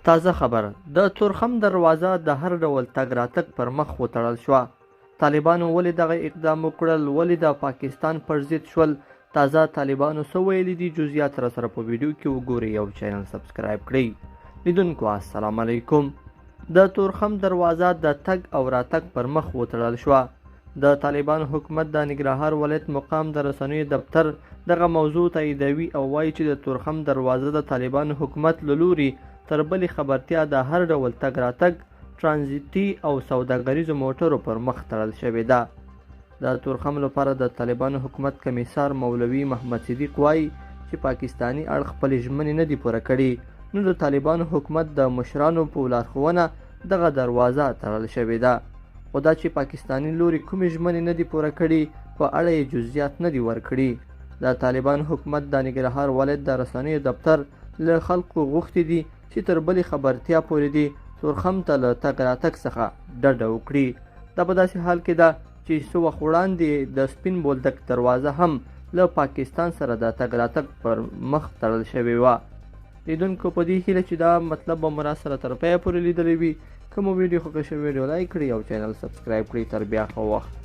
تازه خبر، د تورخم دروازه د هر ډول تګ راتګ پر مخ وتړل شوه. طالبانو ولې دغه اقدام وکړل؟ ولې د پاکستان پر ضد شول؟ تازه طالبانو څه ویلي دي؟ جزئیات را سره په ویډیو کې وګورئ او چینل سبسکرایب کړئ. لیدونکو السلام علیکم. د تورخم دروازه د تګ او راتګ پر مخ وتړل شوه. د طالبانو حکومت د ننګرهار ولایت مقام د رسنیو دفتر دغه موضوع تاییدوي او وایي چې د تورخم دروازه د طالبانو حکومت له لوري تر بلې خبرتیا د هر ډول تګ راتګ، ترانزیتي او سوداګریزو موټرو پر مخ تړل شوې ده. د تورخم لپاره د طالبانو حکومت کمیسار مولوي محمد صدیق وایي چې پاکستاني اړخ خپلې ژمنې نه دي پوره کړي، نو د طالبانو حکومت د مشرانو په لارښوونه دغه دروازه تړل شوې ده. خو دا چې پاکستاني لوري کومې ژمنې نه دي پوره کړي، په اړه یې جزئیات نه دي ورکړي. د طالبانو حکومت د ننګرهار ولایت د رسنیو دفتر له خلکو غوښتي دي چې تر بلې خبرتیا پورې دې تورخم ته له تګ راتګ څخه ډډه وکړي. دا په داسې حال کې ده چې څه وخت وړاندې د سپین بولدک دروازه هم له پاکستان سره د تګ راتګ پر مخ تړل شوې وه. لیدونکو په دې هیله چې دا مطلب به مو راسره تر پایه پورې لیدلی وي. که مو ویډیو خوښه شوې، ویډیو لایک کړئ او چینل سبسکرایب کړئ. تر بیا ښه وخت.